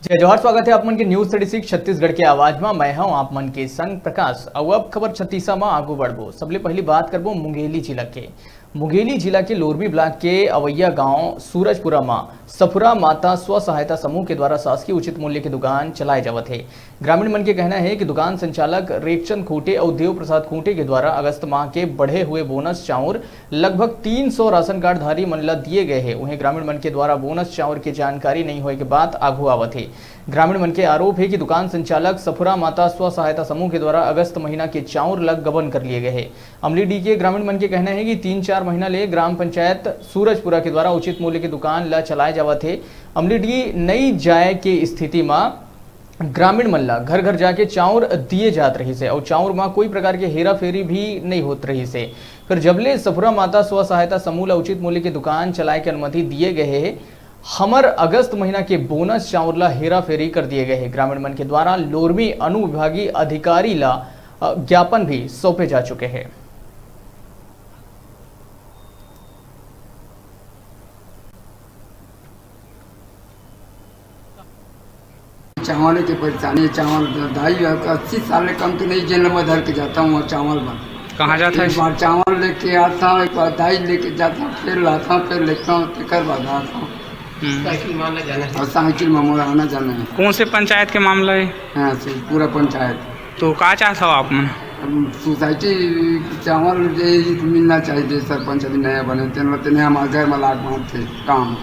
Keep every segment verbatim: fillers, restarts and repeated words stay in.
जय जोहार, स्वागत हे आप मन के News Thirty Six छत्तीसगढ़ के आवाज म। मैं हूं आप मन के संग प्रकाश। अउ अब खबर छत्तीसा म आगू बढ़बो। सबले पहिली बात करबो मुंगेली जिला के। मुंगेली जिला के लोरमी ब्लॉक के अवैया गांव सूरजपुरा म सफुरा माता स्व सहायता समूह के द्वारा शासकीय उचित मूल्य के दुकान चलाए जावत हे। ग्रामीण मन के कहना हे कि दुकान संचालक रेखचंद खूंटे अउ देव प्रसाद खूंटे के द्वारा अगस्त माह के बढ़े हुए बोनस चाउर लगभग तीन सौ राशन कार्ड धारी मन ल दिए गए हे। उहें, ग्रामीण मन के द्वारा बोनस चाउर के जानकारी नहीं होए के बात आगू आवत हे। ग्रामीण मन के आरोप हे कि दुकान संचालक सफुरा माता स्व सहायता समूह के द्वारा अगस्त महीना के चाउर ल गबन कर लिए गए हे। अमलीडीह के ग्रामीण मन के कहना हे कि तीन चार महीना ले ग्राम पंचायत सूरजपुरा के द्वारा उचित मूल्य के दुकान ल चलाए जावत हे। अमलीडीह नई जाए के स्थिति म ग्रामीण मन ल घर-घर जाके चाउर दिए जात रहिस हे अउ चाउर म कोई प्रकार के हेरा-फेरी भी नइ होत रहिस हे। फिर जब ले सफुरा माता स्व सहायता समूह ल उचित मूल्य के दुकान चलाए के अनुमति दिए गए हे, हमर अगस्त महीना के बोनस चाउर ल हेरा-फेरी कर दिए गए हे। ग्रामीण मन के द्वारा लोरमी अनुविभागीय अधिकारी ल, अ, ज्ञापन भी सौंपे जा चुके हे। चावल के परेशानी, चावल दाई अस्सी साल ले कम तो नहीं, जेल में धर के जाता हूँ चावल बन। कहाँ जाता है? एक बार चावल लेके आता हूँ, एक बार दाई लेके जाता हूँ, फिर लाता हूँ, फिर लेता हूँ, तेकर बाद आता हूँ। हम्म। और साइकिल में मोर आना जाना है। कौन से पंचायत के मामला है? हाँ, से पूरा पंचायत। तो का चाहत हव आप मन? अब सोसाइटी चावल जे मिलना चाहिए, सरपंच अभी नया बने, तेन तेने हमारे घर में लाग मारते काम।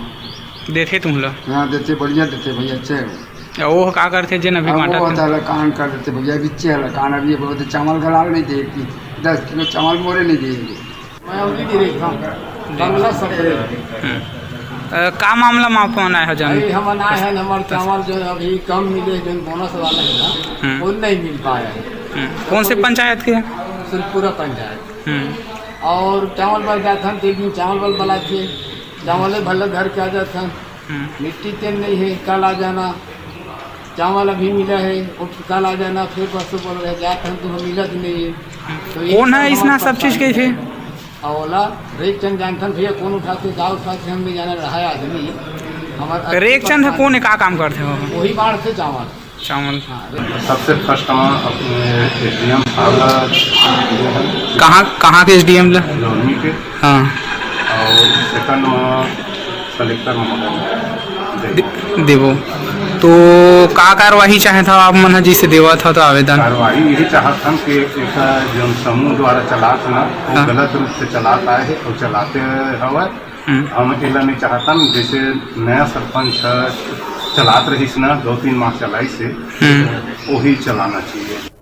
देथे तुम ला? हाँ, देते, बढ़िया देते भैया, अच्छे। या वो का करथे जेन अभी अब बांटा वो था? होता है, कान कर देते भैया, बिच्चे है, कान अभी बहुत चावल गलाल नहीं दे, दस किलो चावल मोरे नहीं देंगे। मैं अभी भी रही हूँ, बंगला सब रही। हम्म। अ, का मामला में आप मन आए हो जान? अरे, हम आए हैं, हमारे चावल जो है अभी कम मिले, जो बोनस वाला है ना, हम्म। वो नहीं मिल पाया है। हम्म। कौन से पंचायत के? सुरपुरा पंचायत। हम्म। और चावल बल जात हन, तो एक दिन चावल बल बलाथे, चावल भले घर के आ जात हन। हम्म। मिट्टी तेल नहीं है, कल आ जाना। चावल अभी मिला है, और कल आ जाना, फिर परसों बोल रहे, जात हन, तो हम मिलत नहीं है। तो ये कौन सब है इसना हमारे सब चीज के थे? और ओला रेखचंद जानथन भैया, कौन उठाथे, का उठाथे, हम नहीं जाना, रहा है आदमी। हमार रेखचंद है, कौन है, का काम करथे वो? वही बांटथे चावल। चावल। हाँ, रेखचंद। सबसे first हम अपने एसडीएम साहब ला, कहाँ, कहाँ के एसडीएम ला? लोरमी के। हाँ। और second में कलेक्टर महोदय दे-, देबो। तो का कार्यवाही चाहत हव आप मन ह, जैसे देवत हव तो आवेदन? कार्यवाही यही चाहत हन कि एक जो समूह द्वारा चलात ना, वो हाँ। गलत रूप से चलात आए हे और चलाते हवय। हम्म। हम एला नहीं चाहतन, जैसे नया सरपंच ह चलात रहिस ना, दो तीन माह चलाइस हे, हम्म। वही चलाना चाहिए।